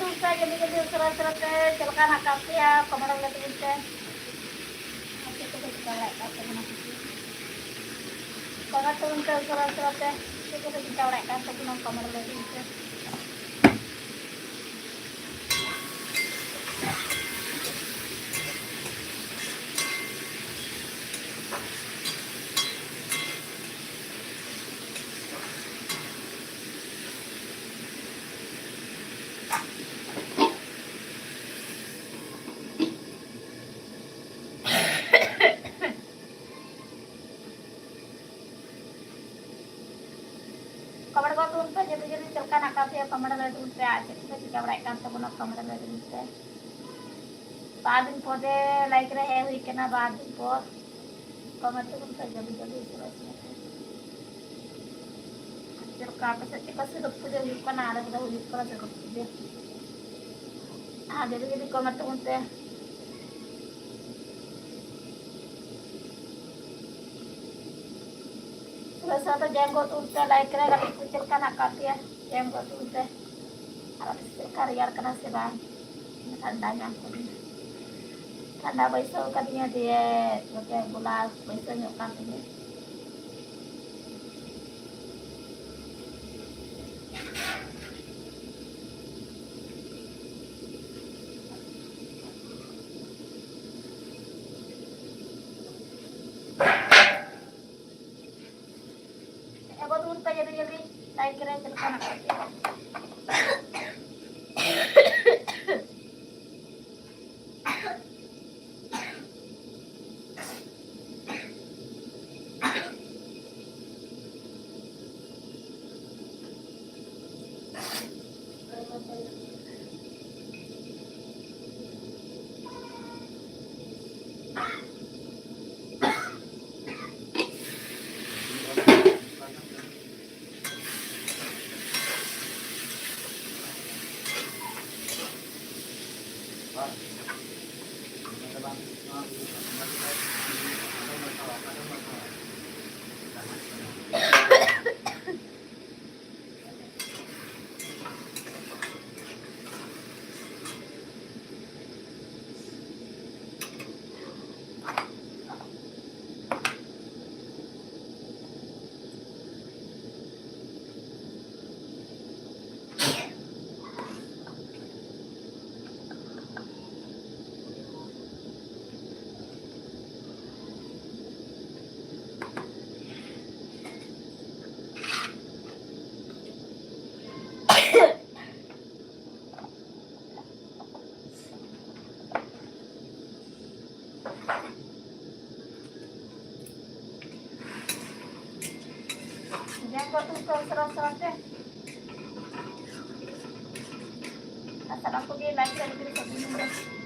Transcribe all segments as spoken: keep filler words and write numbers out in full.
ᱚᱱᱠᱟ ᱡᱚᱞᱫᱤ ᱡᱚᱞᱫᱤ ᱩᱥᱟᱹᱨᱟ ᱩᱥᱟᱹᱨᱟ ᱛᱮ ᱪᱮᱫ ᱞᱮᱠᱟ ᱦᱮᱱᱟᱜ ᱟᱠᱟᱫ ᱯᱮᱭᱟ, ᱠᱚᱢᱮᱱᱴ ᱨᱮ ᱞᱟᱹᱭ ᱛᱟᱵᱚᱱ ᱯᱮ᱾ ᱟᱨ ᱪᱮᱫ ᱠᱚᱯᱮ ᱪᱤᱠᱟᱹ ᱵᱟᱲᱟᱭᱮᱫ ᱠᱟᱱ ᱛᱟᱵᱚᱱᱟ? ᱠᱚᱢᱮᱱᱴ ᱛᱟᱵᱚᱱ ᱯᱮ ᱩᱥᱟᱹᱨᱟ ᱩᱥᱟᱹᱨᱟ ᱛᱮ᱾ ᱪᱮᱫ ᱠᱚᱯᱮ ᱪᱤᱠᱟᱹ ᱵᱟᱲᱟᱭᱮᱫ ᱠᱟᱱ ᱛᱟᱵᱚᱱᱟ, ᱠᱚᱢᱮᱱᱴ ᱨᱮ ᱞᱟᱹᱭ ᱛᱟᱵᱚᱱ ᱯᱮ᱾ ᱠᱚᱢᱮᱱᱴ ᱜᱚᱫ ᱛᱟᱵᱚᱱ ᱯᱮ, ᱡᱚᱞᱫᱤ ᱡᱚᱞᱫᱤ ᱪᱮᱫ ᱞᱮᱠᱟ ᱦᱮᱱᱟᱜ ᱟᱠᱟᱫ ᱯᱮᱭᱟ, ᱠᱚᱢᱮᱱᱴ ᱞᱟᱹᱭ ᱛᱟᱵᱚᱱ ᱯᱮ᱾ ᱟᱨ ᱪᱮᱫ ᱠᱚᱯᱮ ᱪᱤᱠᱟᱹ ᱵᱟᱲᱟᱭᱮᱫ ᱠᱟᱱ ᱛᱟᱵᱚᱱᱟ, ᱠᱚᱢᱮᱱᱴ ᱞᱟᱹᱭ ᱛᱟᱵᱚᱱ ᱯᱮ᱾ ᱵᱟᱨ ᱫᱤᱱ ᱯᱚᱨᱮ ᱞᱟᱭᱤᱵᱷ ᱨᱮ ᱦᱮᱡ ᱦᱩᱭ ᱠᱟᱱᱟ, ᱵᱟᱨ ᱫᱤᱱ ᱯᱚᱨ᱾ ᱠᱚᱢᱮᱱᱴ ᱛᱟᱵᱚᱱ ᱯᱮ, ᱡᱚᱞᱫᱤ ᱡᱚᱞᱫᱤ ᱩᱥᱟᱹᱨᱟ ᱩᱥᱟᱹᱨᱟ ᱛᱮ᱾ ᱪᱮᱫ ᱞᱮᱠᱟ ᱟᱯᱮ ᱥᱮᱫ ᱪᱮᱫ ᱞᱮᱠᱟ ᱥᱤᱨᱚᱛ ᱯᱩᱡᱟᱹ ᱦᱩᱭᱩᱜ ᱠᱟᱱᱟ? ᱟᱞᱮ ᱥᱮᱫ ᱫᱚ ᱦᱩᱭᱩᱜ ᱠᱟᱱᱟ ᱥᱤᱨᱚᱛ ᱯᱩᱡᱟᱹ᱾ ᱟᱨ ᱡᱚᱞᱫᱤ ᱡᱚᱞᱫᱤ ᱠᱚᱢᱮᱱᱴ ᱛᱟᱵᱚᱱ ᱯᱮ᱾ ᱥᱟᱶᱛᱮ ᱡᱚᱭᱮᱱ ᱜᱚᱫ ᱛᱟᱵᱚᱱ ᱯᱮ, ᱞᱟᱭᱤᱵᱷ ᱨᱮ ᱜᱟᱛᱮ ᱠᱚ ᱪᱮᱫ ᱞᱮᱠᱟ ᱦᱮᱱᱟᱜ ᱟᱠᱟᱫ ᱯᱮᱭᱟ, ᱡᱚᱭᱮᱱ ᱜᱚᱫ ᱛᱟᱵᱚᱱ ᱯᱮ᱾ ᱟᱨ ᱟᱯᱮ ᱥᱮᱫ ᱪᱮᱫ ᱞᱮᱠᱟ ᱨᱮᱭᱟᱲ ᱠᱟᱱᱟ ᱥᱮ ᱵᱟᱝ? ᱴᱷᱟᱱᱰᱟ ᱧᱟᱢ ᱠᱟᱫᱤᱧᱟ, ᱴᱷᱟᱱᱰᱟ ᱵᱟᱹᱭᱥᱟᱹᱣ ᱠᱟᱫᱤᱧᱟ, ᱫᱤᱭᱮ ᱱᱚᱛᱮ ᱜᱚᱞᱟ ᱵᱟᱹᱭᱥᱟᱹᱣ ᱧᱚᱜ ᱠᱟᱱ ᱛᱤᱧᱟᱹ᱾ ᱮ ᱵᱟᱹᱵᱩ, ᱚᱱᱠᱟ ᱡᱟᱹᱨᱤ ᱡᱟᱹᱨᱤ ᱞᱟᱭᱤᱱ ᱠᱟᱱᱟ, ᱪᱮᱫ ᱞᱮᱠᱟ ᱢᱮᱱᱟᱜ ᱠᱚᱣᱟ? ᱩᱛᱩ ᱠᱚ ᱥᱟᱨᱟᱣ ᱥᱟᱨᱟᱣ ᱛᱮ᱾ ᱟᱨ ᱥᱟᱱᱟᱢ ᱠᱚᱜᱮ like, share, subscribe ᱵᱚᱱ᱾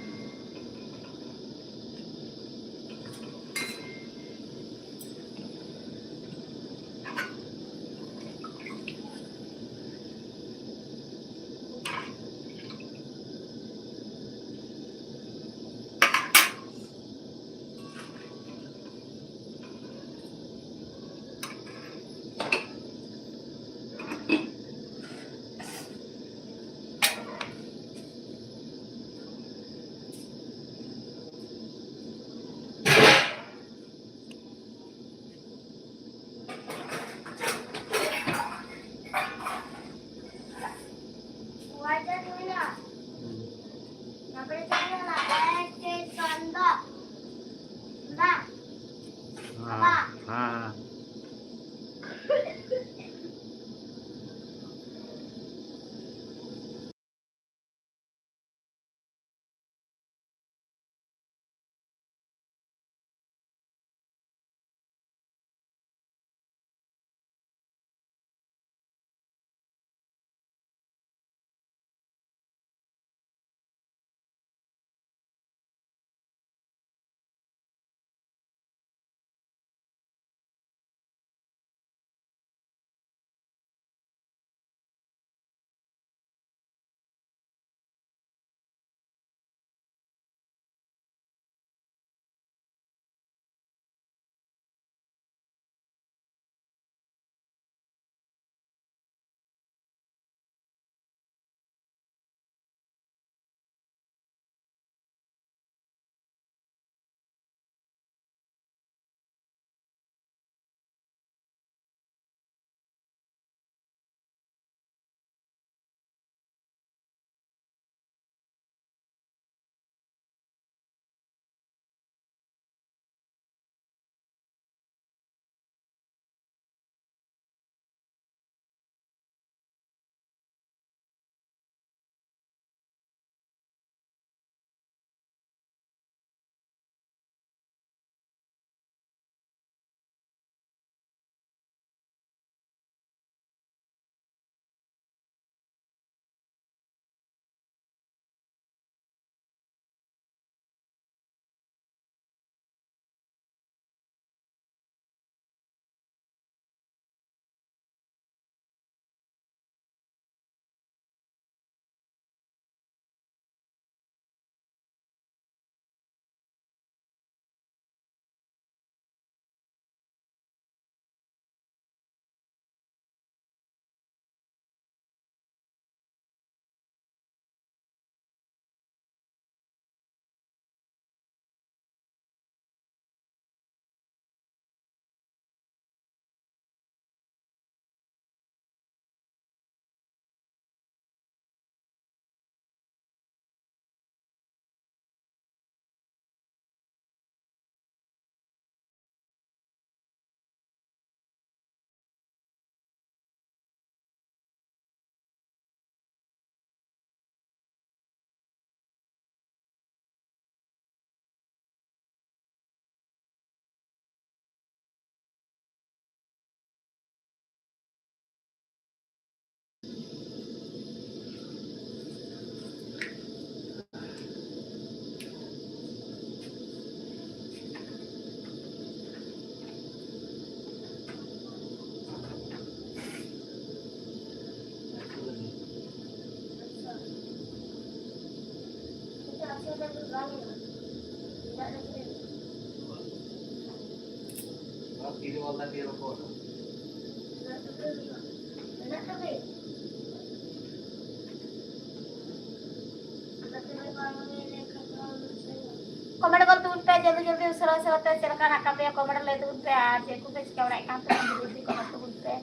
ᱠᱚᱢᱮᱱᱴ ᱜᱚᱫ ᱛᱟᱵᱚᱱ ᱯᱮ ᱡᱚᱞᱫᱤ ᱡᱚᱞᱫᱤ, ᱩᱥᱟᱹᱨᱟ ᱩᱥᱟᱹᱨᱟ ᱛᱮ ᱪᱮᱫ ᱞᱮᱠᱟ ᱦᱮᱱᱟᱜ ᱟᱠᱟᱫ ᱯᱮᱭᱟ, ᱠᱚᱢᱮᱱᱴ ᱞᱟᱹᱭ ᱛᱟᱵᱚᱱ ᱯᱮ᱾ ᱟᱨ ᱪᱮᱫ ᱠᱚᱯᱮ ᱪᱤᱠᱟᱹ ᱵᱟᱲᱟᱭᱮᱫ ᱠᱟᱱ ᱛᱟᱵᱚᱱᱟ, ᱡᱚᱞᱫᱤ ᱠᱚᱢᱮᱱᱴ ᱛᱟᱵᱚᱱ ᱯᱮ᱾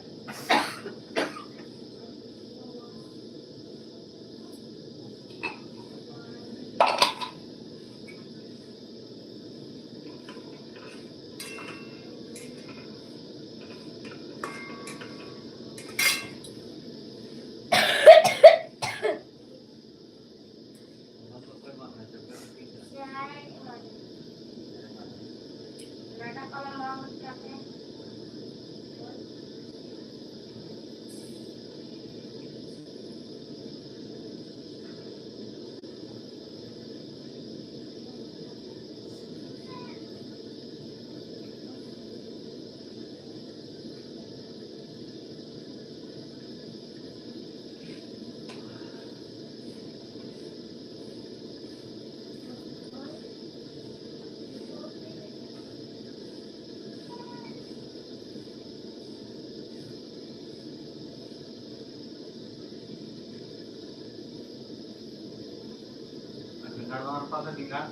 ᱟᱨ ᱵᱮᱸᱜᱟᱲ ᱫᱚ ᱟᱨ ᱚᱠᱟ ᱞᱮᱠᱟ ᱵᱮᱸᱜᱟᱲ?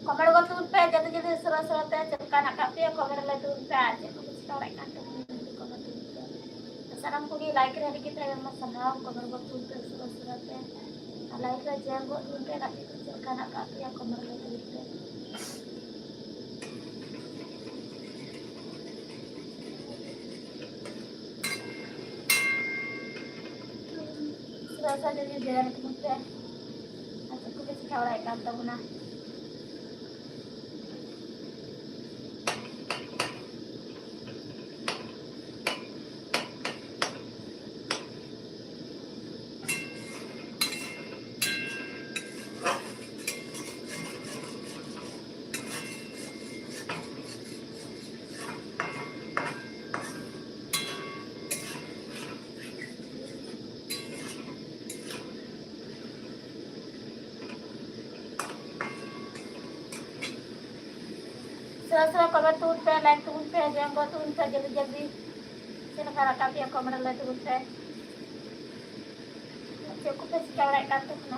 ᱠᱚᱢᱮᱱᱴ ᱜᱚᱫ ᱛᱟᱵᱚᱱ ᱯᱮ ᱡᱚᱞᱫᱤ ᱡᱚᱞᱫᱤ, ᱩᱥᱟᱹᱨᱟ ᱩᱥᱟᱹᱨᱟ ᱛᱮ ᱪᱮᱫ ᱞᱮᱠᱟ ᱦᱮᱱᱟᱜ ᱟᱠᱟᱫ ᱯᱮᱭᱟ, ᱠᱚᱢᱮᱱᱴ ᱞᱟᱹᱭ ᱛᱟᱵᱚᱱ ᱯᱮ᱾ ᱟᱨ ᱪᱮᱫ ᱠᱚᱯᱮ ᱪᱤᱠᱟᱹ ᱵᱟᱲᱟᱭᱮᱫ ᱠᱟᱱ ᱛᱟᱵᱚᱱᱟ, ᱡᱚᱞᱫᱤ ᱠᱚᱢᱮᱱᱴ ᱛᱟᱵᱚᱱ ᱯᱮ᱾ ᱥᱟᱱᱟᱢ ᱠᱚᱜᱮ ᱞᱟᱭᱤᱠ ᱨᱮ ᱟᱹᱰᱤ ᱜᱮ ᱛᱟᱭᱚᱢ ᱢᱟ ᱥᱟᱨᱦᱟᱣ, ᱠᱚᱢᱮᱱᱴ ᱜᱚᱫ ᱛᱟᱵᱚᱱ ᱯᱮ ᱩᱥᱟᱹᱨᱟ ᱩᱥᱟᱹᱨᱟ ᱛᱮ᱾ ᱟᱨ ᱞᱟᱭᱤᱠ ᱨᱮ ᱡᱚᱭᱮᱱ ᱜᱚᱫ ᱛᱟᱵᱚᱱ ᱯᱮ, ᱜᱟᱛᱮ ᱠᱚ ᱪᱮᱫ ᱞᱮᱠᱟ ᱦᱮᱱᱟᱜ ᱟᱠᱟᱫ ᱯᱮᱭᱟ, ᱠᱚᱢᱮᱱᱴ ᱞᱟᱹᱭ ᱛᱟᱵᱚᱱ ᱯᱮ᱾ ᱥᱟᱨᱟ ᱥᱟᱨᱟ ᱡᱚᱭᱮᱱ ᱛᱟᱵᱚᱱ ᱯᱮ᱾ ᱟᱨ ᱪᱮᱫ ᱠᱚᱯᱮ ᱪᱤᱠᱟᱹ ᱵᱟᱲᱟᱭᱮᱫ ᱠᱟᱱ ᱛᱟᱵᱚᱱᱟ? ᱥᱟᱶ ᱠᱚᱢᱮᱱᱴ ᱛᱟᱵᱚᱱ ᱯᱮ, ᱞᱟᱭᱤᱠ ᱛᱟᱵᱚᱱ ᱯᱮ, ᱡᱚᱭᱮᱱ ᱜᱚᱫ ᱛᱟᱵᱚᱱ ᱯᱮ ᱡᱚᱞᱫᱤ ᱡᱚᱞᱫᱤ᱾ ᱪᱮᱫ ᱞᱮᱠᱟ ᱨᱟᱠᱟᱵ ᱯᱮᱭᱟ ᱠᱚᱢᱮᱱᱴ ᱞᱟᱹᱭ ᱛᱟᱵᱚᱱ ᱯᱮ᱾ ᱪᱮᱫ ᱠᱚᱯᱮ ᱪᱤᱠᱟᱹ ᱵᱟᱲᱟᱭᱮᱫ ᱠᱟᱱ ᱛᱟᱵᱚᱱᱟ?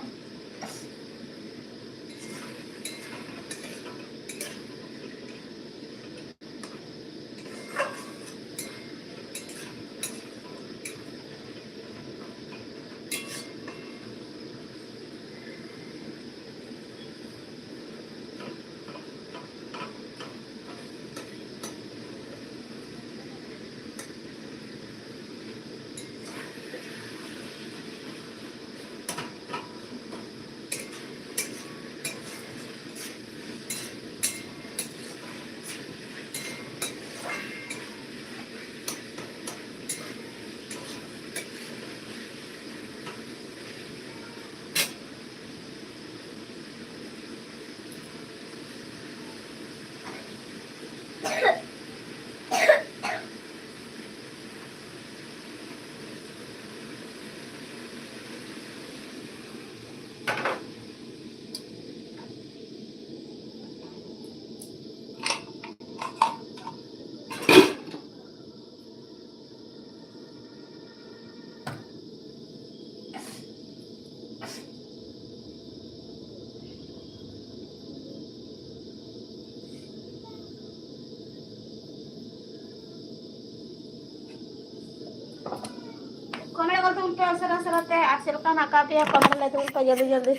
ᱠᱚᱢᱮᱱᱴ ᱜᱚᱫ ᱛᱟᱵᱚᱱ ᱯᱮ ᱩᱥᱟᱹᱨᱟ ᱩᱥᱟᱹᱨᱟ ᱛᱮ, ᱟᱨ ᱪᱮᱫ ᱞᱮᱠᱟ ᱦᱮᱱᱟᱜ ᱟᱠᱟᱫ ᱯᱮᱭᱟ ᱠᱚᱢᱮᱱᱴ ᱞᱟᱹᱭ ᱛᱟᱵᱚᱱ ᱯᱮ ᱡᱚᱞᱫᱤ ᱡᱚᱞᱫᱤ᱾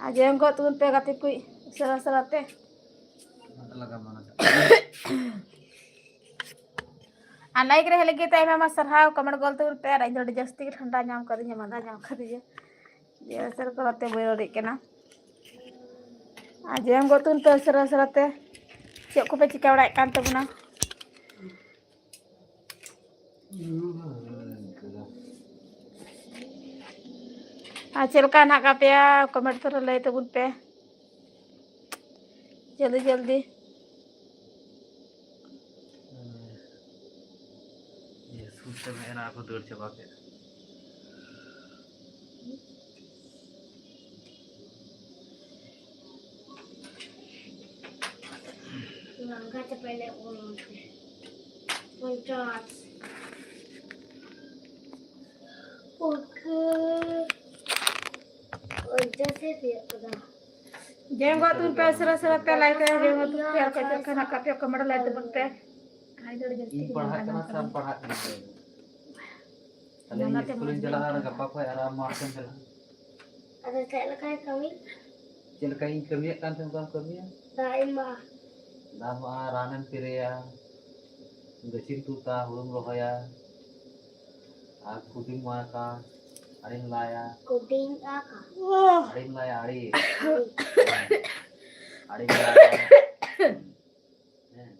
ᱟᱨ ᱡᱚᱭᱮᱱ ᱜᱚᱫ ᱛᱟᱵᱚᱱ ᱯᱮ ᱜᱟᱛᱮ ᱠᱚ ᱩᱥᱟᱹᱨᱟ ᱩᱥᱟᱹᱨᱟ ᱛᱮ᱾ ᱟᱨ ᱞᱟᱭᱤᱠ ᱨᱮ ᱦᱮᱡ ᱞᱟᱹᱜᱤᱫ ᱛᱮ ᱟᱭᱢᱟ ᱟᱭᱢᱟ ᱥᱟᱨᱦᱟᱣ᱾ ᱠᱚᱢᱮᱱᱴ ᱜᱚᱫ ᱛᱟᱵᱚᱱ ᱯᱮ, ᱟᱨ ᱤᱧ ᱫᱚ ᱟᱹᱰᱤ ᱡᱟᱹᱥᱛᱤ ᱜᱮ ᱴᱷᱟᱱᱰᱟ ᱧᱟᱢ ᱠᱟᱫᱤᱧᱟ, ᱢᱟᱸᱫᱟ ᱧᱟᱢ ᱠᱟᱫᱤᱧᱟ᱾ ᱡᱮ ᱩᱥᱟᱹᱨᱟ ᱠᱚ ᱱᱚᱛᱮ ᱵᱟᱹᱧ ᱨᱚᱲᱮᱫ ᱠᱟᱱᱟ᱾ ᱟᱨ ᱡᱚᱭᱮᱱ ᱜᱚᱫ ᱛᱟᱵᱚᱱ ᱯᱮ ᱩᱥᱟᱹᱨᱟ ᱩᱥᱟᱹᱨᱟ ᱛᱮ᱾ ᱪᱮᱫ ᱠᱚᱯᱮ ᱪᱤᱠᱟᱹ ᱵᱟᱲᱟᱭᱮᱫ ᱠᱟᱱ ᱛᱟᱵᱚᱱᱟ? ᱟᱨ ᱪᱮᱫ ᱞᱮᱠᱟ ᱦᱮᱱᱟᱜ ᱟᱠᱟᱫ ᱯᱮᱭᱟ? ᱠᱚᱢᱮᱱᱴ ᱛᱚᱨᱟ ᱞᱟᱹᱭ ᱛᱟᱵᱚᱱ ᱯᱮ ᱡᱚᱞᱫᱤ ᱡᱚᱞᱫᱤ᱾ ᱥᱩᱨ ᱛᱮ ᱢᱮᱱᱟᱜ ᱠᱚ ᱫᱟᱹᱲ ᱪᱟᱵᱟ ᱠᱮᱫ᱾ ᱞᱟᱸᱜᱟ ᱪᱟᱵᱟᱭᱮᱱᱟ ᱚᱞ ᱚᱞ ᱛᱮ᱾ ᱯᱚᱧᱪᱟᱥ᱾ ᱯᱩᱨᱠᱟᱹ᱾ ᱯᱚᱧᱪᱟᱥ ᱮ ᱛᱤᱭᱳᱜ ᱠᱟᱫᱟ᱾ ᱡᱮ ᱜᱚ ᱛᱩᱱ ᱯᱮ ᱥᱮᱨᱟ ᱥᱮᱨᱟ ᱛᱮ ᱞᱟᱭ ᱛᱮ ᱡᱮ ᱜᱚ ᱛᱩᱱ ᱯᱮ ᱟᱨ ᱠᱟᱹᱴᱤᱡ ᱠᱷᱟᱱ ᱟᱠᱟ ᱯᱮ ᱠᱚᱢᱮᱰ ᱞᱟᱭ ᱛᱮ ᱵᱚᱱ ᱯᱮ᱾ ᱟᱭ ᱫᱚ ᱡᱟᱹᱥᱛᱤ ᱤᱧ ᱜᱮ ᱯᱟᱲᱦᱟᱜ ᱵᱟᱝ ᱠᱟᱱᱟ ᱥᱮ ᱟᱢ ᱠᱟᱱᱟ᱾ ᱯᱟᱲᱦᱟᱜ ᱠᱟᱱᱟ? ᱛᱟᱦᱞᱮ ᱤᱧ ᱚᱱᱟᱛᱮ ᱥᱠᱩᱞᱤᱧ ᱢᱚᱡᱽ ᱪᱟᱞᱟᱜᱼᱟ, ᱵᱟᱹᱧ ᱜᱟᱯᱟ ᱠᱷᱚᱱ ᱟᱨ ᱟᱢ ᱢᱟᱴᱷ ᱥᱮᱫ ᱮᱢ ᱪᱟᱞᱟᱜᱼᱟ᱾ ᱟᱫᱚ ᱪᱮᱫ ᱞᱮᱠᱟᱭ ᱠᱟᱹᱢᱤ? ᱪᱮᱫ ᱞᱮᱠᱟ ᱤᱧ ᱠᱟᱹᱢᱤᱭᱮᱫ ᱠᱟᱱ ᱛᱟᱦᱮᱸ, ᱚᱱᱠᱟᱢ ᱠᱟᱹᱢᱤᱭᱟ? ᱫᱟᱜ ᱮᱢᱟ᱾ ᱫᱟᱜ ᱮᱢᱟ, ᱨᱟᱱᱮᱢ ᱯᱮᱨᱮᱭᱟ, ᱜᱟᱹᱪᱷᱤᱢ ᱛᱩᱫᱟ, ᱦᱩᱲᱩᱢ ᱨᱚᱦᱚᱭᱟ, ᱟᱨ ᱠᱩᱰᱤᱢ ᱢᱟᱜᱟ, ᱟᱲᱮᱢ ᱞᱟᱭᱟ᱾ ᱠᱩᱰᱤᱧ ᱟᱠᱟ᱾ ᱟᱲᱮᱢ ᱞᱟᱭᱟ, ᱟᱲᱮ᱾ ᱟᱲᱮᱢ ᱞᱟᱭᱟ᱾ ᱦᱮᱸ᱾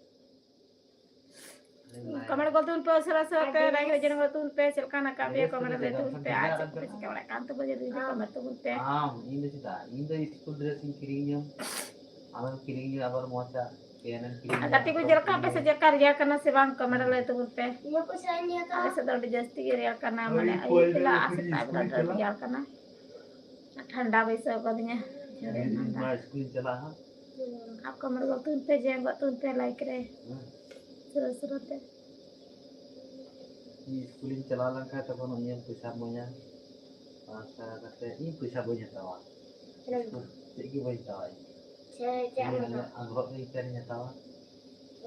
ᱠᱚᱢᱮᱱᱴ ᱜᱚᱞ ᱛᱟᱵᱚᱱ ᱯᱮ, ᱩᱥᱟᱹᱨᱟ ᱩᱥᱟᱹᱨᱟ ᱛᱮ, ᱞᱟᱭᱤᱠ ᱨᱮ ᱡᱮᱱ ᱜᱚᱞ ᱛᱟᱵᱚᱱ ᱯᱮ, ᱪᱮᱫ ᱞᱮᱠᱟ ᱱᱟᱠᱟ ᱯᱮ, ᱠᱚᱢᱮᱱᱴ ᱨᱮ ᱞᱟᱹᱭ ᱛᱟᱵᱚᱱ ᱯᱮ, ᱟᱨ ᱪᱮᱫ ᱠᱚᱯᱮ ᱪᱤᱠᱟᱹ ᱵᱟᱲᱟᱭᱮᱫ ᱠᱟᱱ ᱛᱟᱵᱚᱱ, ᱡᱩᱫᱤ ᱠᱚᱢᱮᱱᱴ ᱛᱟᱵᱚᱱ ᱯᱮ᱾ ᱟᱢ, ᱤᱧ ᱫᱚ ᱪᱮᱫᱟᱜ? ᱤᱧ ᱫᱚ ᱥᱠᱩᱞ ᱰᱨᱮᱥ ᱤᱧ ᱠᱤᱨᱤᱧ ᱟᱢ, ᱟᱢᱮᱢ ᱠᱤᱨᱤᱧ ᱤᱧᱟ ᱟᱵᱟᱨ ᱢᱚᱡᱟ, ᱯᱮᱱ ᱮᱢ ᱠᱤᱨᱤᱧ ᱟᱨ ᱤᱧᱟ, ᱜᱟᱛᱮ ᱠᱚ ᱪᱮᱫ ᱞᱮᱠᱟ ᱟᱯᱮ ᱥᱮᱫ ᱪᱮᱫ ᱞᱮᱠᱟ ᱨᱮᱭᱟᱲ ᱠᱟᱱᱟ ᱥᱮ ᱵᱟᱝ, ᱠᱚᱢᱮᱱᱴ ᱨᱮ ᱞᱟᱹᱭ ᱛᱟᱵᱚᱱ ᱯᱮ᱾ ᱟᱞᱮ ᱥᱮᱫ ᱫᱚ ᱟᱹᱰᱤ ᱡᱟᱹᱥᱛᱤ ᱜᱮ ᱨᱮᱭᱟᱲ ᱠᱟᱱᱟ, ᱢᱟᱱᱮ ᱟᱹᱭᱩᱵ ᱵᱮᱞᱟ ᱟᱨ ᱥᱮᱛᱟᱜ ᱵᱮᱞᱟ ᱫᱚ ᱨᱮᱭᱟᱲ ᱠᱟᱱᱟ᱾ ᱴᱷᱟᱱᱰᱟ ᱵᱟᱹᱭᱥᱟᱹᱣ ᱠᱟᱫᱤᱧᱟ᱾ ᱤᱧ ᱢᱟ ᱥᱠᱩᱞᱤᱧ ᱪᱟᱞᱟᱜᱼᱟ ᱦᱟᱸᱜ᱾ ᱟᱨ ᱠᱚᱢᱮᱱᱴ ᱜᱚᱫ ᱛᱟᱵᱚᱱ ᱯᱮ, ᱡᱮ ᱜᱚᱫ ᱛᱟᱵᱚᱱ ᱯᱮ ᱞᱟᱭᱤᱠ ᱨᱮ᱾ ᱦᱮᱸ᱾ ᱥᱩᱨᱟᱹ ᱥᱩᱨᱟᱹ ᱛᱮ᱾ ᱤᱧ ᱥᱠᱩᱞᱤᱧ ᱪᱟᱞᱟᱣ ᱞᱮᱱᱠᱷᱟᱱ ᱛᱚᱠᱷᱚᱱ ᱤᱧᱮᱢ ᱯᱚᱭᱥᱟ ᱤᱢᱟᱹᱧᱟ᱾ ᱯᱟᱸᱪ ᱴᱟᱠᱟ ᱠᱟᱛᱮ ᱤᱧ ᱯᱚᱭᱥᱟ ᱵᱟᱹᱧ ᱦᱟᱛᱟᱣᱟ᱾ ᱦᱮᱸ᱾ ᱥᱠᱩᱞ ᱪᱮᱫ ᱜᱮ ᱵᱟᱹᱧ ᱦᱟᱛᱟᱣᱟ ᱤᱧ᱾ ᱥᱮ ᱪᱮᱫ ᱮᱢ ᱤᱧ ᱦᱟᱛᱟᱣᱟ? ᱟᱸᱜᱨᱚᱵ ᱤᱧ ᱯᱮᱱ ᱤᱧ ᱦᱟᱛᱟᱣᱟ᱾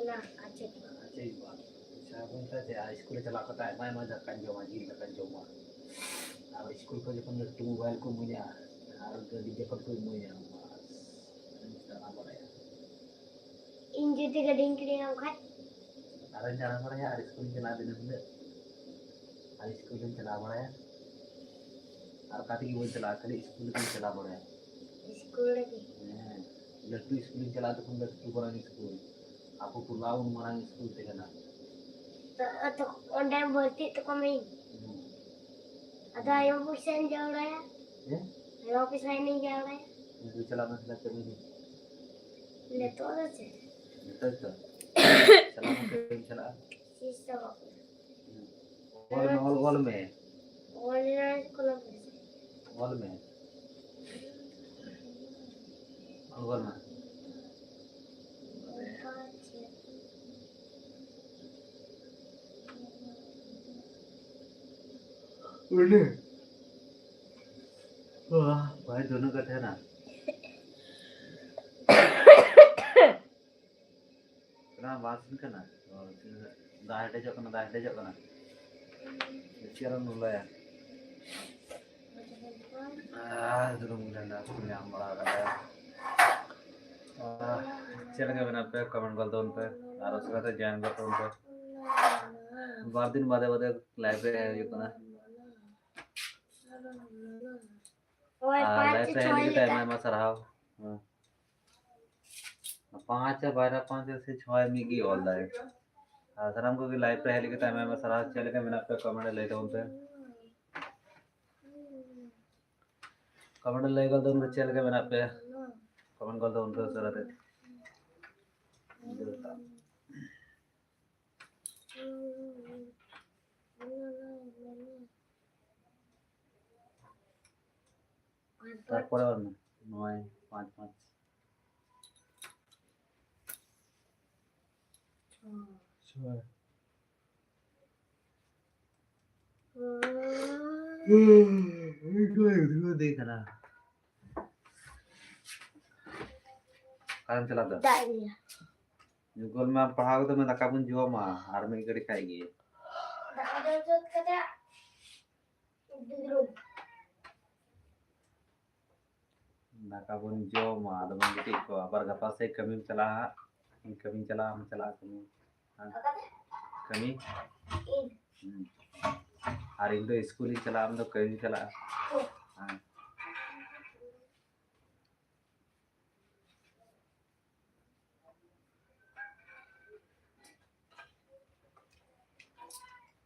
ᱚᱱᱟ ᱟᱪᱪᱷᱟ᱾ ᱟᱪᱪᱷᱟ, ᱦᱩᱭᱩᱜᱼᱟ᱾ ᱯᱚᱭᱥᱟ ᱵᱟᱹᱧ ᱦᱟᱛᱟᱣᱟ ᱪᱮᱫ? ᱟᱨ ᱥᱠᱩᱞ ᱨᱮ ᱪᱟᱞᱟᱣ ᱠᱟᱛᱮ ᱟᱭᱢᱟ ᱟᱭᱢᱟ ᱫᱟᱠᱟᱧ ᱡᱚᱢᱟ, ᱡᱤᱞ ᱫᱟᱠᱟᱧ ᱡᱚᱢᱟ᱾ ᱟᱨ ᱥᱠᱩᱞ ᱠᱷᱚᱱ ᱡᱚᱠᱷᱚᱱ ᱞᱟᱹᱴᱩ ᱢᱳᱵᱟᱭᱤᱞ ᱠᱚ ᱤᱢᱟᱹᱧᱟ, ᱟᱨ ᱜᱟᱹᱰᱤ ᱡᱚᱠᱷᱚᱱ ᱠᱚ ᱤᱢᱟᱹᱧᱟ, ᱵᱟᱥ, ᱟᱫᱚᱧ ᱫᱟᱬᱟ ᱵᱟᱲᱟᱭᱟ᱾ ᱤᱧ ᱡᱩᱫᱤ ᱜᱟᱹᱰᱤᱧ ᱠᱤᱨᱤᱧᱟᱢ ᱠᱷᱟᱡ? ᱟᱨᱚᱧ ᱫᱟᱬᱟ ᱵᱟᱲᱟᱭᱟ ᱟᱨ ᱥᱠᱩᱞᱤᱧ ᱪᱟᱞᱟᱜᱼᱟ ᱫᱤᱱᱟᱹᱢ ᱦᱤᱞᱳᱜ᱾ ᱟᱨ ᱥᱠᱩᱞᱤᱧ ᱪᱟᱞᱟᱣ ᱵᱟᱲᱟᱭᱟ᱾ ᱟᱨ ᱚᱠᱟ ᱛᱮᱜᱮ ᱵᱟᱹᱧ ᱪᱟᱞᱟᱜᱼᱟ, ᱠᱷᱟᱹᱞᱤ ᱥᱠᱩᱞ ᱨᱮᱜᱤᱧ ᱪᱟᱞᱟᱣ ᱵᱟᱲᱟᱭᱟ᱾ ᱥᱠᱩᱞ ᱨᱮᱜᱮ? ᱦᱮᱸ, ᱞᱟᱹᱴᱩ ᱥᱠᱩᱞᱤᱧ ᱪᱟᱞᱟᱜᱼᱟ ᱛᱚᱠᱷᱚᱱ ᱞᱟᱹᱴᱩ ᱢᱟᱨᱟᱝ ᱥᱠᱩᱞ᱾ ᱟᱵᱚ ᱴᱚᱞᱟ ᱩᱱ ᱢᱟᱨᱟᱝ ᱥᱠᱩᱞ ᱛᱟᱦᱮᱸ ᱠᱟᱱᱟ᱾ ᱛᱚ, ᱛᱚ, ᱚᱸᱰᱮ ᱵᱷᱚᱨᱛᱤᱜ ᱛᱟᱠᱚ ᱢᱮ᱾ ᱦᱩᱸ᱾ ᱟᱫᱚ ᱟᱭᱳ ᱯᱚᱭᱥᱟᱧ ᱡᱟᱣᱨᱟᱭᱟ᱾ ᱦᱮᱸ? ᱟᱭᱳ ᱯᱚᱭᱥᱟ ᱮᱱᱮᱧ ᱡᱟᱣᱨᱟᱭᱟ᱾ ᱩᱱᱠᱩ ᱪᱟᱞᱟᱜ ᱢᱮ, ᱛᱟᱦᱞᱮ ᱠᱟᱹᱢᱤ ᱜᱮ᱾ ᱱᱤᱛᱚᱜ ᱫᱚ ᱪᱮᱫ? ᱱᱤᱛᱚᱜ ᱫᱚ? ᱪᱟᱞᱟᱜ ᱢᱮ, ᱠᱟᱹᱢᱤ ᱪᱟᱞᱟᱜᱼᱟ᱾ ᱥᱤᱥ ᱪᱟᱵᱟᱜ ᱠᱟᱱᱟ᱾ ᱦᱩᱸ᱾ ᱚᱞ ᱢᱮ, ᱚᱞ, ᱚᱞ ᱢᱮ᱾ ᱚᱞ ᱨᱮᱱᱟᱜ ᱠᱚᱞᱚᱢ ᱨᱮ᱾ ᱚᱞ ᱢᱮ᱾ ᱚᱞ ᱜᱚᱫ ᱢᱮ᱾ ᱩᱱᱤ ᱵᱟᱭ ᱫᱩᱱᱩᱜ ᱠᱟᱛᱮ ᱱᱟ᱾ ᱠᱟᱱᱟ, ᱵᱟᱝ ᱤᱥᱤᱱ ᱠᱟᱱᱟ᱾ ᱚ, ᱤᱥᱤᱱ ᱠᱟᱱᱟ᱾ ᱫᱟᱜ ᱦᱮᱰᱮᱡᱚᱜ ᱠᱟᱱᱟ, ᱫᱟᱜ ᱦᱮᱰᱮᱡᱚᱜ ᱠᱟᱱᱟ᱾ ᱪᱮᱫ ᱟᱨᱚᱢ ᱞᱚᱞᱚᱭᱟ? ᱟᱨ ᱫᱩᱲᱩᱵ ᱞᱮᱱᱟ, ᱧᱟᱢ ᱵᱟᱲᱟ ᱠᱟᱫᱟ᱾ ᱟᱨ ᱪᱮᱫ ᱞᱮᱠᱟ ᱢᱮᱱᱟᱜ ᱯᱮ? ᱠᱚᱢᱮᱱᱴ ᱜᱚᱫ ᱛᱟᱵᱚᱱ ᱯᱮ᱾ ᱟᱨ ᱩᱥᱟᱹᱨᱟ ᱛᱮ ᱡᱚᱭᱮᱱ ᱜᱚᱫ ᱛᱟᱵᱚᱱ ᱯᱮ᱾ ᱵᱟᱨ ᱫᱤᱱ ᱵᱟᱫᱮ ᱵᱟᱫᱮ ᱞᱟᱭᱤᱵᱷ ᱨᱮ ᱦᱮᱡ ᱦᱩᱭᱩᱜ ᱠᱟᱱᱟ᱾ ᱟᱨ ᱞᱟᱭᱤᱵᱷ ᱨᱮ ᱦᱮᱡ ᱞᱟᱹᱜᱤᱫ ᱛᱮ ᱟᱭᱢᱟ ᱟᱭᱢᱟ ᱥᱟᱨᱦᱟᱣ᱾ ᱦᱮᱸ᱾ ᱯᱟᱸᱪ ᱟᱨ ᱵᱟᱨᱭᱟ ᱯᱟᱸᱪ ᱥᱮ ᱪᱷᱚᱭ ᱢᱤᱫ ᱜᱮ ᱚᱞ ᱫᱟᱭ᱾ ᱟᱨ ᱥᱟᱱᱟᱢ ᱠᱚᱜᱮ ᱞᱟᱭᱤᱵᱷ ᱨᱮ ᱦᱮᱡ ᱞᱟᱹᱜᱤᱫ ᱛᱮ ᱟᱭᱢᱟ ᱟᱭᱢᱟ ᱥᱟᱨᱦᱟᱣ᱾ ᱪᱮᱫ ᱞᱮᱠᱟ ᱢᱮᱱᱟᱜ ᱯᱮᱭᱟ ᱠᱚᱢᱮᱱᱴ ᱨᱮ ᱞᱟᱹᱭ ᱛᱟᱵᱚᱱ ᱯᱮ᱾ ᱠᱚᱢᱮᱱᱴ ᱨᱮ ᱞᱟᱹᱭ ᱜᱚᱫ ᱛᱟᱵᱚᱱ ᱯᱮ ᱪᱮᱫ ᱞᱮᱠᱟ ᱢᱮᱱᱟᱜ ᱯᱮᱭᱟ᱾ ᱠᱚᱢᱮᱱᱴ ᱜᱚᱫ ᱛᱟᱵᱚᱱ ᱯᱮ ᱩᱥᱟᱹᱨᱟ ᱛᱮ᱾ ᱛᱟᱨᱯᱚᱨᱮ ᱚᱱᱟ ᱱᱚᱭ ᱯᱟᱸᱪ ᱯᱟᱸᱪ᱾ ᱪᱷᱚᱭ᱾ ᱩᱫᱽᱜᱟᱹᱨ ᱩᱫᱽᱜᱟᱹᱨ ᱫᱮ ᱠᱟᱱᱟ᱾ ᱚᱠᱟᱨᱮᱢ ᱪᱟᱞᱟᱜ ᱫᱚ? ᱫᱟᱜ ᱧᱩᱭᱟ᱾ ᱧᱩ ᱜᱚᱫ ᱢᱟ, ᱯᱟᱲᱦᱟᱣ ᱠᱟᱛᱮ ᱢᱟ ᱫᱟᱠᱟ ᱵᱚᱱ ᱡᱚᱢᱟ ᱟᱨ ᱢᱤᱫ ᱜᱷᱟᱹᱲᱤ ᱠᱷᱟᱡ ᱜᱮ᱾ ᱫᱟᱠᱟ ᱡᱚᱢ ᱥᱟᱹᱛ ᱠᱟᱛᱮ ᱫᱩᱫᱽᱲᱩᱢ᱾ ᱫᱟᱠᱟ ᱵᱚᱱ ᱡᱚᱢᱟ, ᱟᱫᱚ ᱵᱚᱱ ᱜᱤᱛᱤᱡ ᱠᱚᱜᱼᱟ᱾ ᱟᱵᱟᱨ ᱜᱟᱯᱟ ᱥᱮᱫ ᱠᱟᱹᱢᱤᱢ ᱪᱟᱞᱟᱜᱼᱟ ᱦᱟᱸᱜ᱾ ᱤᱧ ᱠᱟᱹᱢᱤᱧ ᱪᱟᱞᱟᱜᱼᱟ, ᱟᱢ ᱪᱟᱞᱟᱜᱼᱟ ᱠᱟᱹᱢᱤ᱾ ᱦᱮᱸ? ᱚᱠᱟᱛᱮ? ᱠᱟᱹᱢᱤ? ᱤᱧ᱾ ᱦᱩᱸ᱾ ᱟᱨ ᱤᱧ ᱫᱚ ᱤᱥᱠᱩᱞᱤᱧ ᱪᱟᱞᱟᱜᱼᱟ, ᱟᱢ ᱫᱚ ᱠᱟᱹᱢᱤᱢ ᱪᱟᱞᱟᱜᱼᱟ᱾ ᱦᱳᱭ᱾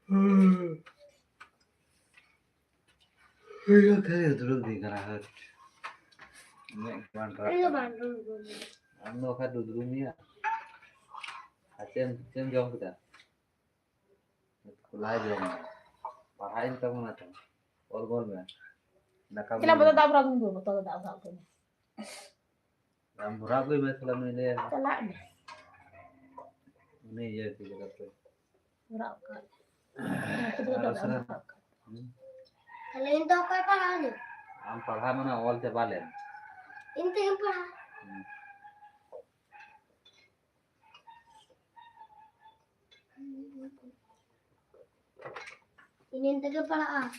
ᱦᱮᱸ᱾ ᱦᱩᱭᱩᱜ ᱠᱷᱟᱡ ᱫᱩᱲᱩᱵ ᱫᱤᱧ ᱠᱟᱱᱟ ᱦᱟᱹᱴ᱾ ᱢᱮᱫ ᱵᱟᱝ ᱴᱨᱟᱜ ᱤᱧ ᱫᱚ ᱠᱟᱱᱟ᱾ ᱵᱟᱝ ᱫᱩᱲᱩᱵ ᱫᱚ᱾ ᱟᱢ ᱫᱚ ᱵᱟᱠᱷᱟᱡ ᱫᱩᱫᱽᱨᱩᱢ ᱜᱮᱭᱟ᱾ ᱟᱨ ᱪᱮᱫ ᱮᱢ, ᱪᱮᱫ ᱮᱢ ᱡᱚᱢ ᱠᱮᱫᱟ? ᱞᱟᱭ ᱡᱚᱢ ᱢᱮ᱾ ᱯᱟᱲᱦᱟᱜ ᱤᱧ ᱛᱟᱵᱚᱱᱟ ᱛᱚ᱾ ᱚᱞ ᱜᱚᱞ ᱢᱮ᱾ ᱫᱟᱠᱟ ᱪᱮᱫᱟᱜ ᱵᱚᱱ ᱵᱚᱛᱚᱨ ᱡᱚᱢᱟ᱾ ᱫᱟᱜ ᱵᱷᱚᱨᱟᱣ ᱠᱚᱧ ᱫᱩᱞ, ᱵᱚᱛᱚᱨ ᱫᱟᱜ ᱵᱷᱚᱨᱟᱣ ᱠᱚᱧ᱾ ᱟᱢ ᱵᱷᱚᱨᱟᱣ ᱟᱹᱜᱩᱭ ᱢᱮ, ᱛᱟᱦᱞᱮ ᱩᱱᱤ ᱞᱟᱹᱭ ᱟᱭ᱾ ᱪᱟᱞᱟᱜ ᱢᱮ᱾ ᱩᱱᱤ ᱤᱭᱟᱹ ᱪᱮᱫ ᱞᱮᱠᱟᱛᱮ? ᱵᱷᱚᱨᱟᱣ ᱠᱟᱜ᱾ ᱟᱨ ᱩᱥᱟᱹᱨᱟ᱾ ᱦᱩᱸ? ᱟᱹᱞᱤᱧ ᱫᱚ ᱚᱠᱚᱭ ᱯᱟᱲᱦᱟᱣ ᱞᱤᱧ? ᱟᱢ ᱯᱟᱲᱦᱟᱣ ᱢᱟᱱᱮ ᱚᱞ ᱪᱟᱵᱟ ᱞᱮᱢ᱾ ᱤᱧ ᱛᱮᱜᱮᱢ ᱯᱟᱲᱦᱟᱣ᱾ ᱦᱩᱸ᱾ ᱤᱧ ᱛᱮᱜᱮ ᱯᱟᱲᱦᱟᱜᱼᱟ᱾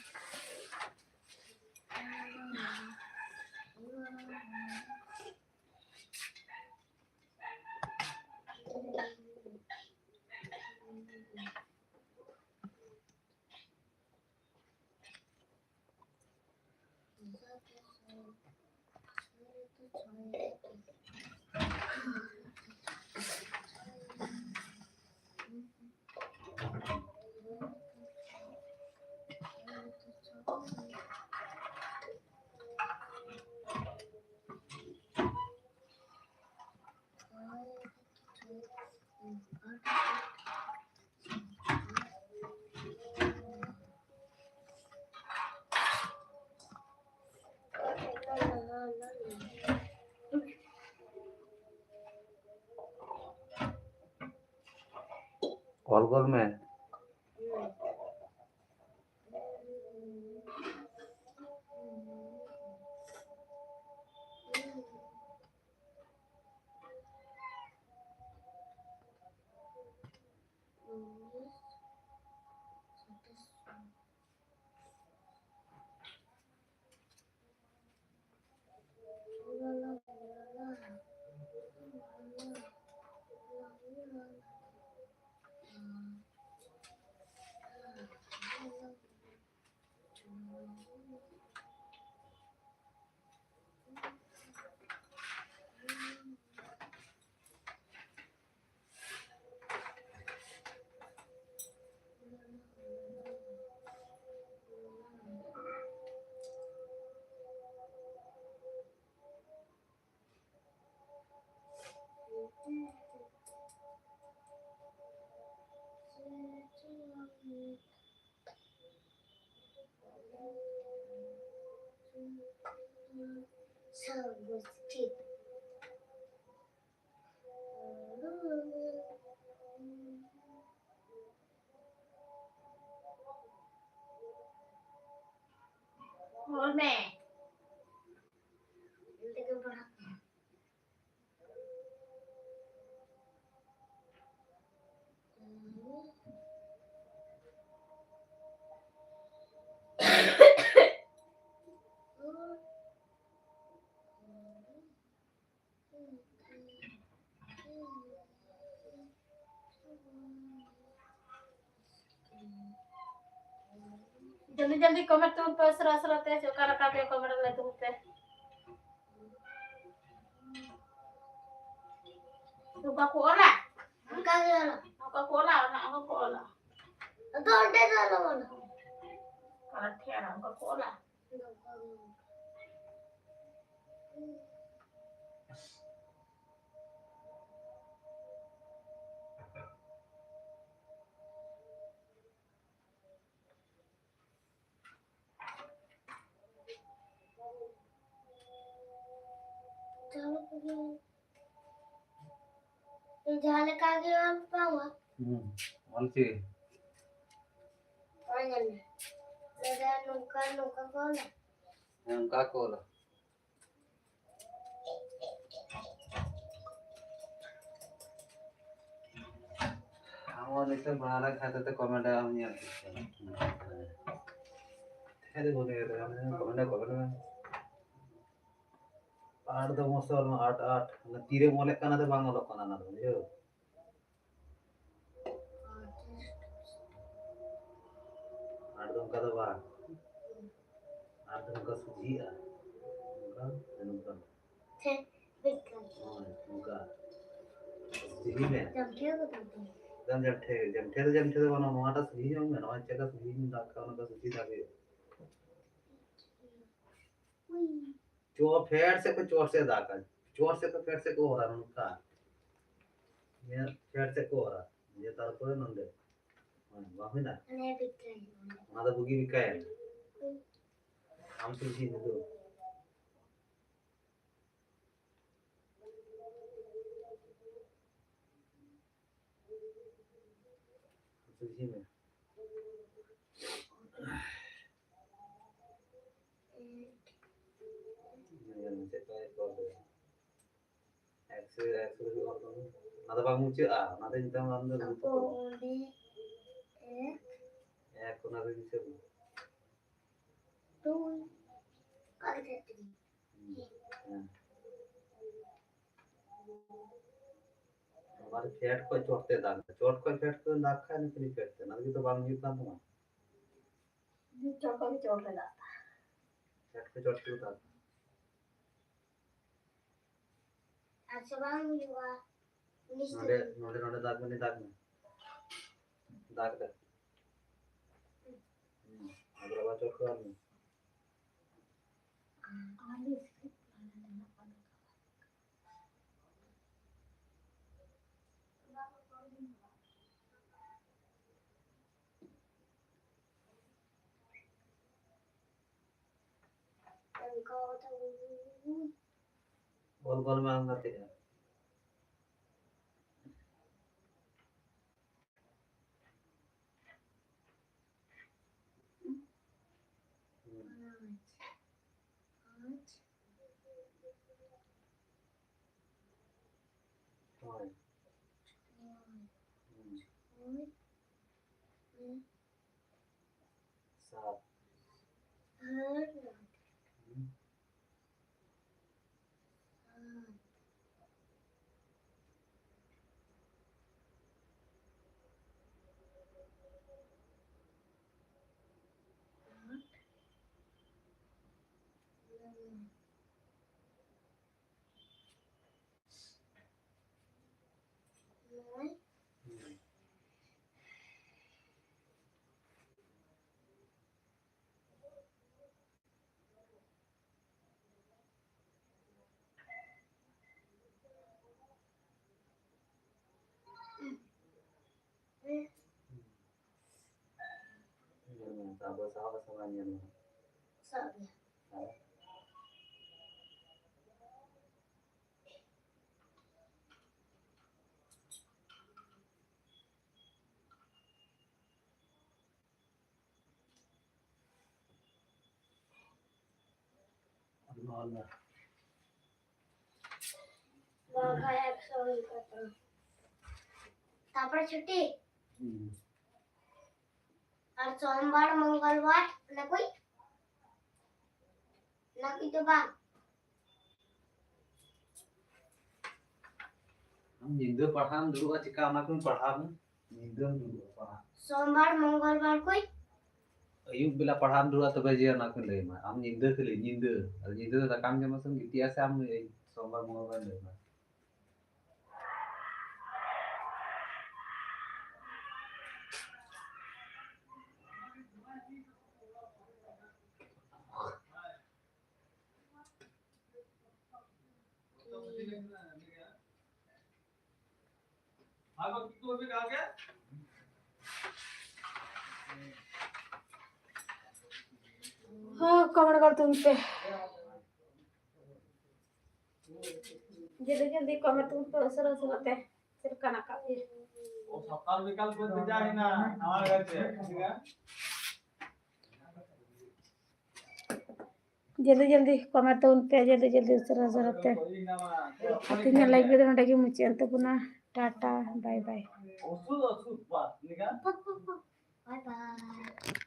ᱚᱞ ᱜᱚᱫ ᱢᱮ᱾ ᱢᱮ᱾ ᱚᱱᱛᱮ ᱜᱮ ᱯᱟᱲᱦᱟᱜ ᱢᱮ᱾ ᱡᱚᱞᱫᱤ ᱡᱚᱞᱫᱤ comment ᱛᱟᱵᱚᱱ ᱯᱮ, ᱩᱥᱟᱹᱨᱟ ᱩᱥᱟᱹᱨᱟ ᱛᱮ, ᱚᱠᱟ ᱞᱮᱠᱟ ᱯᱮ comment ᱞᱟᱹᱭ ᱛᱟᱵᱚᱱ ᱯᱮ᱾ ᱱᱚᱝᱠᱟ ᱠᱚ ᱚᱞᱟ? ᱚᱱᱠᱟ ᱜᱮ ᱚᱞᱟ᱾ ᱱᱚᱝᱠᱟ ᱠᱚ ᱚᱞᱟ, ᱚᱱᱟ ᱦᱚᱸ ᱠᱚ ᱚᱞᱟ᱾ ᱟᱫᱚ ᱚᱸᱰᱮ ᱫᱚ ᱟᱞᱚ ᱚᱞᱟ᱾ ᱚᱠᱟ ᱴᱷᱮᱱ ᱚᱱᱠᱟ ᱠᱚ ᱚᱞᱟ? ᱡᱟᱦᱟᱸ ᱞᱮᱠᱟ ᱜᱮ ᱚᱞ ᱯᱟᱲᱦᱟᱣᱟ᱾ ᱦᱩᱸ, ᱚᱞ ᱪᱤᱠᱤ᱾ ᱚᱞ ᱧᱮᱞ ᱢᱮ᱾ ᱱᱚᱝᱠᱟ, ᱱᱚᱝᱠᱟ ᱠᱚ ᱚᱞᱟ᱾ ᱦᱮᱸ, ᱚᱱᱠᱟ ᱠᱚ ᱚᱞᱟ᱾ ᱟᱢ ᱦᱚᱸ ᱱᱤᱛᱚᱜ ᱵᱟᱲᱟ ᱞᱮᱠᱷᱟᱱ ᱫᱚ comment ᱟᱢ ᱧᱮᱞ ᱠᱮᱫ ᱜᱮᱭᱟ᱾ ᱦᱮᱸ, ᱵᱚᱞᱮ, comment, comment ᱢᱮ᱾ ᱟᱴ ᱫᱚ ᱢᱚᱥᱚᱞ ᱢᱟ, ᱟᱴ, ᱟᱴ᱾ ᱚᱱᱟ ᱛᱤᱨᱮᱢ ᱚᱞᱮᱫ ᱠᱟᱱᱟ ᱫᱚ ᱵᱟᱝ ᱚᱞᱚᱜ ᱠᱟᱱᱟ ᱚᱱᱟ ᱫᱚ, ᱵᱩᱡᱷᱟᱹᱣ? ᱟᱴ ᱫᱚ ᱚᱱᱠᱟ ᱫᱚ ᱵᱟᱝ᱾ ᱟᱴ ᱫᱚ ᱱᱚᱝᱠᱟ ᱥᱚᱡᱷᱮᱜᱼᱟ᱾ ᱱᱚᱝᱠᱟ, ᱱᱚᱝᱠᱟ᱾ ᱦᱮᱸ, ᱵᱮᱥ ᱠᱟᱱ᱾ ᱦᱳᱭ, ᱱᱚᱝᱠᱟ᱾ ᱥᱚᱡᱷᱮ ᱢᱮ᱾ ᱡᱟᱢᱴᱷᱮ ᱫᱚ ᱵᱟᱝ ᱠᱟᱱᱟ᱾ ᱵᱟᱝ, ᱡᱟᱢᱴᱷᱮ, ᱡᱟᱢᱴᱷᱮ ᱫᱚ ᱡᱟᱢᱴᱷᱮ ᱫᱚ ᱵᱟᱝ, ᱱᱚᱣᱟᱴᱟᱜ ᱥᱚᱡᱷᱮ ᱧᱚᱜ ᱢᱮ, ᱱᱚᱣᱟ ᱪᱮᱠᱟ ᱥᱚᱡᱷᱮ ᱧᱚᱜ ᱫᱟᱜ ᱠᱟᱜᱼᱟ, ᱚᱱᱟ ᱫᱚ ᱥᱚᱡᱷᱮ ᱫᱟᱜ ᱦᱩᱭᱩᱜᱼᱟ᱾ ᱦᱩᱸ᱾ ᱪᱚ-, ᱯᱷᱮᱰ ᱥᱮᱫ ᱠᱷᱚᱱ ᱪᱚᱴ ᱥᱮᱫ ᱫᱟᱜᱟ᱾ ᱪᱚᱴ ᱥᱮᱫ ᱠᱷᱚᱱ ᱯᱷᱮᱰ ᱥᱮᱫ ᱠᱚ ᱚᱨᱟ ᱱᱚᱝᱠᱟ᱾ ᱱᱤᱭᱟᱹ ᱯᱷᱮᱰ ᱥᱮᱫ ᱠᱚ ᱚᱨᱟ᱾ ᱱᱤᱭᱟᱹ ᱛᱟᱨᱯᱚᱨᱮ ᱱᱚᱸᱰᱮ᱾ ᱦᱳᱭ, ᱵᱟᱝ ᱦᱩᱭᱱᱟ? ᱚᱱᱮ ᱵᱤᱠᱟᱭ᱾ ᱚᱱᱟ ᱫᱚ ᱵᱩᱜᱤ ᱵᱤᱠᱟᱭ᱾ ᱟᱢ ᱥᱮ ᱤᱧ ᱫᱚ? ᱟᱢ ᱥᱮ ᱤᱧ ᱫᱚ? ᱚᱞ ᱞᱮᱫᱟ᱾ ᱮᱠᱥ ᱨᱮ, ᱮᱠᱥ ᱨᱮ ᱚᱞ ᱠᱟᱱᱟ᱾ ᱚᱱᱟ ᱫᱚ ᱵᱟᱝ ᱢᱩᱪᱟᱹᱫᱼᱟ, ᱚᱱᱟ ᱫᱚ ᱱᱤᱛᱚᱝ ᱟᱢ ᱫᱚ ᱛᱟᱨᱯᱚᱨ ᱚᱸᱰᱮ ᱮᱠ᱾ ᱮᱠ, ᱚᱱᱟ ᱫᱚ ᱦᱤᱥᱟᱹᱵ ᱢᱮ᱾ ᱫᱩᱭ᱾ ᱚᱱᱠᱟ ᱜᱮ ᱛᱟᱦᱮᱸ ᱦᱚᱪᱚ ᱜᱮ᱾ ᱦᱮᱸ᱾ ᱟᱵᱟᱨ ᱯᱷᱮᱰ ᱠᱷᱚᱡ ᱪᱚᱴ ᱛᱮ ᱫᱟᱜ ᱢᱮ᱾ ᱪᱚᱴ ᱠᱷᱚᱡ ᱯᱷᱮᱰ ᱛᱮ ᱫᱟᱜ ᱠᱷᱟᱡ ᱱᱩᱠᱤᱱ ᱯᱷᱮᱰ ᱛᱮ, ᱚᱱᱟ ᱞᱟᱹᱜᱤᱫ ᱫᱚ ᱵᱟᱝ ᱦᱩᱭᱩᱜ ᱠᱟᱱ ᱛᱟᱢᱟ᱾ ᱪᱚᱴ ᱠᱷᱚᱡ ᱪᱚᱴ ᱨᱮ ᱫᱟᱜ᱾ ᱯᱷᱮᱰ ᱠᱷᱚᱡ ᱪᱚᱴ ᱛᱮ ᱫᱟᱜ᱾ ᱟᱨ ᱪᱮ ᱵᱟᱝ ᱦᱩᱭᱩᱜᱼᱟ᱾ ᱩᱱᱤᱥ ᱱᱚᱰᱮ, ᱛᱟᱹᱨᱤᱠᱷ᱾ ᱱᱚᱰᱮ, ᱱᱚᱰᱮ ᱫᱟᱜ ᱢᱮ, ᱫᱟᱜ ᱢᱮ᱾ ᱫᱟᱜ ᱫᱟ᱾ ᱦᱩᱸ᱾ ᱟᱫᱚ ᱟᱵᱟᱨ ᱪᱚᱴ ᱠᱷᱚᱡ ᱟᱨ ᱢᱤᱫ᱾ ᱜᱳᱞ ᱜᱳᱞ ᱢᱮ ᱟᱢ ᱜᱟᱛᱮ ᱨᱮ᱾ ᱦᱩᱸ᱾ ᱯᱟᱸᱪ, ᱯᱟᱸᱪ᱾ ᱦᱳᱭ᱾ ᱦᱳᱭ᱾ ᱦᱩᱸ᱾ ᱦᱳᱭ᱾ ᱦᱩᱸ᱾ ᱥᱟᱛ᱾ ᱟᱨ ᱦᱩᱸ᱾ ᱥᱟᱛ᱾ ᱟᱴ᱾ ᱱᱚᱭ᱾ ᱱᱚᱭ᱾ ᱦᱩᱸ᱾ ᱧᱮᱞ ᱢᱮ, ᱛᱟᱨᱯᱚᱨ ᱥᱟᱦᱟᱣ ᱥᱟᱦᱟᱣ ᱧᱮᱞ ᱢᱮ᱾ ᱥᱟᱵ ᱢᱮ᱾ ᱦᱮᱸ᱾ ᱟᱫᱚ ᱱᱚᱣᱟ ᱨᱮᱱᱟᱜ ᱵᱟᱝᱠᱷᱟᱱ ᱮᱠᱥᱚ ᱦᱩᱭᱩᱜ ᱠᱟᱱ ᱛᱟᱢᱟ᱾ ᱛᱟᱯᱚᱨᱮ ᱪᱷᱩᱴᱤ᱾ ᱦᱩᱸ᱾ ᱟᱨ ᱥᱳᱢᱵᱟᱨ, ᱢᱚᱝᱜᱚᱞᱵᱟᱨ, ᱚᱱᱟ ᱠᱚ, ᱚᱱᱟ ᱠᱚ ᱫᱚ ᱵᱟᱝ᱾ ᱟᱢ ᱧᱤᱫᱟᱹ ᱯᱟᱲᱦᱟᱜ ᱮᱢ ᱫᱩᱲᱩᱵᱼᱟ, ᱪᱮᱠᱟ ᱚᱱᱟ ᱠᱚᱢ ᱯᱟᱲᱦᱟᱣ ᱢᱮ? ᱧᱤᱫᱟᱹᱢ ᱫᱩᱲᱩᱵᱼᱟ ᱯᱟᱲᱦᱟᱜ᱾ ᱥᱳᱢᱵᱟᱨ, ᱢᱚᱝᱜᱚᱞᱵᱟᱨ ᱠᱚ᱾ ᱟᱹᱭᱩᱵ ᱵᱮᱞᱟ ᱯᱟᱲᱦᱟᱜ ᱮᱢ ᱫᱩᱲᱩᱵᱼᱟ, ᱛᱚᱵᱮ ᱡᱮ ᱚᱱᱟ ᱠᱚᱧ ᱞᱟᱹᱭ ᱟᱢᱟ᱾ ᱟᱢ ᱧᱤᱫᱟᱹ ᱠᱷᱟᱹᱞᱤ, ᱧᱤᱫᱟᱹ᱾ ᱟᱨ ᱧᱤᱫᱟᱹ ᱫᱚ ᱫᱟᱠᱟᱢ ᱡᱚᱢᱟ ᱥᱮᱢ ᱜᱤᱛᱤᱡᱼᱟ ᱥᱮ ᱟᱢ ᱥᱳᱢᱵᱟᱨ, ᱢᱚᱝᱜᱚᱞᱵᱟᱨ ᱞᱟᱹᱭ ᱢᱮ᱾ ᱦᱚᱸ, ᱠᱚᱢᱮᱱᱴ ᱜᱚᱞ ᱛᱩᱞ ᱯᱮ᱾ ᱡᱚᱞᱫᱤ ᱡᱚᱞᱫᱤ ᱠᱚᱢᱮᱱᱴ ᱛᱩᱞ ᱯᱮ, ᱩᱥᱟᱹᱨᱟ ᱩᱥᱟᱹᱨᱟ ᱛᱮ᱾ ᱪᱮᱫ ᱞᱮᱠᱟ ᱢᱮᱱᱟᱜ ᱟᱠᱟᱫ ᱯᱮᱭᱟ? ᱥᱚᱠᱟᱞ ᱵᱤᱠᱟᱞ ᱠᱚ ᱵᱷᱮᱡᱟ ᱦᱮᱱᱟ, ᱱᱟᱣᱟ ᱜᱟᱛᱮ, ᱴᱷᱤᱠ ᱜᱮᱭᱟ? ᱡᱚᱞᱫᱤ ᱡᱚᱞᱫᱤ ᱠᱚᱢᱮᱱᱴ ᱛᱟᱵᱚᱱ ᱯᱮ, ᱡᱚᱞᱫᱤ ᱡᱚᱞᱫᱤ ᱩᱥᱟᱹᱨᱟ ᱩᱥᱟᱹᱨᱟ ᱛᱮ᱾ ᱟᱨ ᱛᱮᱦᱮᱧᱟᱜ ᱞᱟᱭᱤᱵᱷ ᱨᱮᱫᱚ ᱱᱚᱰᱮ ᱜᱮ ᱢᱩᱪᱟᱹᱫ ᱮᱱ ᱛᱟᱵᱚᱱᱟ᱾ ᱴᱟᱴᱟ, ᱵᱟᱭ ᱵᱟᱭ᱾ ᱚᱥᱩᱫ, ᱚᱥᱩᱫ, ᱵᱟᱥ, ᱱᱤᱠᱟ? ᱵᱟᱭ ᱵᱟᱭ᱾